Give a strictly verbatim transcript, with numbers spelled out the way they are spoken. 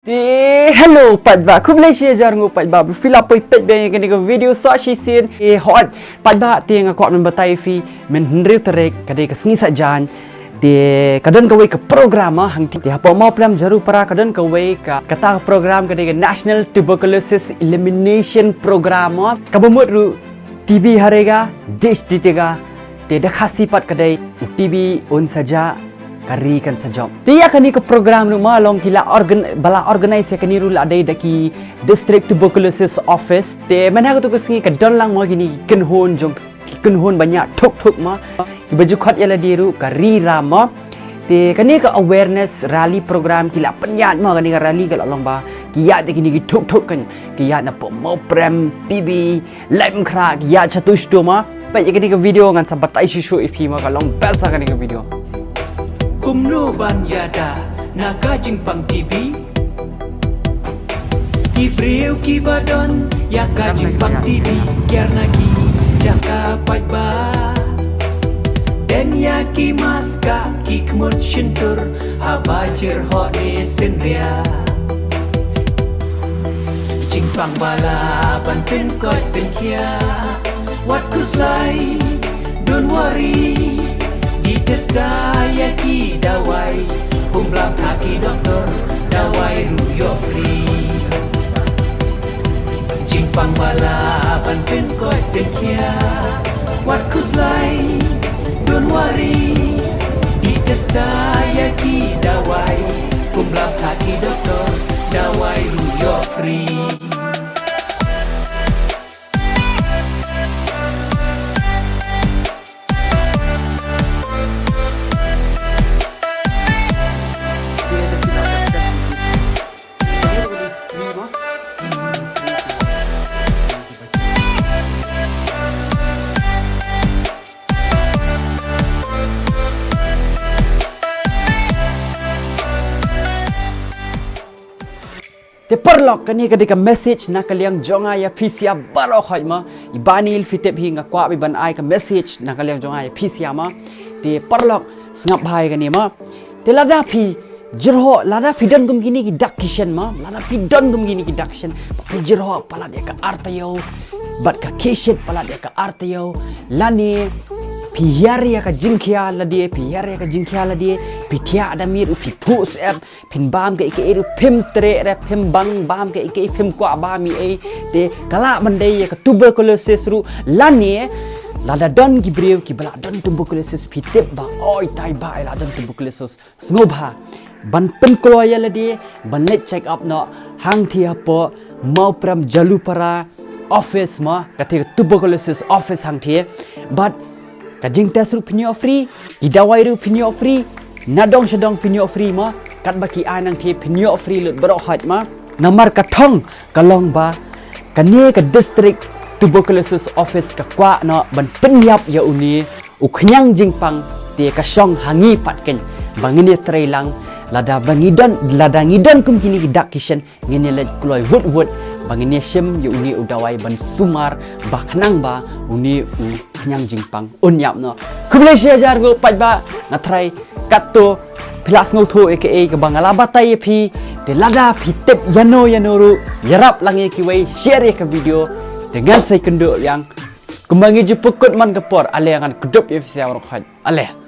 Te hello paidbah, khublei shi hajar nguh paidbah ba phi la poi peit biang ïa kane ka video sa shisien. Te hooid paidbah, te nga kwah ban batai ïa phi mynhynriew tarik ka dei ka sngi Saitjaiñ. Te ka don kawei ka program, ah, hangtei. Te hapoh Mawprem Jarupara ka don kawei ka, kata ka program ka dei ka National Tuberculosis Elimination Program, ah. Kaba mut ruh TB haregat, desh jitegat. Te da Khasi pat ka dei, u TB un sa jah, ka ri kan sa jop. Te ïa kane ka program ruh ma long ki la organ-, ba la organize ïa kane ruh la dei da ki District Tuberculosis Office. Te mynta ha kato ka sngi ka don lang ma kine ki kynhun jong, ki kynhun ba ñiah thuk thuk ma. Kiba ju khot ïa lade ruh ka Ri Ram ma. Te kane ka awareness rally program ki la pynïaid ma, kane ka rally ka la long ba ki ïaid da kine ki thuk thuk kan, ki ïaid napoh Mawprem, TB, Laitumkhrah, ïa shatu shatu ma. Peit ïa kane ka video ngan sa batai shuh shuh ïa phi ma, ka long best sa kane ka video. Kumno ban ïada na ka jingpang TB? Ki briew kiba don ïa ka jingpang TB, kiar na ki jaka paidbah. Don ïa ki mask, ki khmut shyntur haba jyrhoh ne synriah. Jingpang ba lah ban pynkoit pynkhiah, wat khuslai, don't worry. Di test ïa ki dawai, kumba la ong ki doktor, dawai ruh ïoh free. Jingpang ba lah ban pynkoit pynkhiah, wat khuslai, don't worry. Di test ïa ki dawai, kumba la ong ki doktor, dawai ruh ïoh free. Te paralok, kane ka dei ka message na ka liang jong nga ïa phi sha baroh khoit ma. I Bani, phi tip hi nga kwah bha ban ai ka message na ka liang jong nga ïa phi sha ma. Te paralok, sngap bha ïa kane ma. Te lada phi jyrhoh, lada phi don kum kine ki dak ki shen ma, lada phi don kum kine ki dak ki shen, ba phi jyrhoh palat ïa ka ar taïew, bad ka khie shit palat ïa ka ar taïew, lane phi hiar ïa ka jingkhia lade, phi hiar ïa ka jingkhia lade, phi thiah da miet, phi phuh syep, phin bam kaei kaei ruh phim treh re, phim bang bam kaei kaei, phim kwah bam ei ei, te ka lah ban dei ïa ka tuberculosis ruh, lane lada don ki briew kiba la don tuberculosis, phi tip ba oi tai ba la don tuberculosis. Sngewbha ban pynkloi ïa lade, ban leit check up noh hangtei hapoh Mawprem Jarupara office ma, kata ka tuberculosis office hangtei. Bad ka jingtest ruh phin ïoh free, ki dawai ruh phin ïoh free, nadong shadong phin ïoh free ma, katba ki ai nangtei phin ïoh free lut baroh khoit ma. Namar ka thong ka long ba kane ka District Tuberculosis Office ka kwah noh ban pynïap ïa une u khñiang jingpang, te ka shong ha ngi pat keiñ ba ngin ïatrei lang, lada ba ngi don, lada ngi don kum kine ki dak ki shen, ngin ïa leit kloi wut wut ba ngin ïa shim ïa une u dawai ban sumar, ba khnang ba une u khñiang jingpang un ïap noh. Khublei shi hajar nguh paidbah, nga tharai katto phi la sngewthuh ïa kaei kaba nga la batai ïa phi. Te lada phi tip ïano ïano ruh, ïarap lang ïa kiwei, share ïa ka video. Te ngan sa ïakynduh biang. Kumba ngi ju pynkut man ka por, ale ngan kdup ïa phi sha baroh khoit. Ale.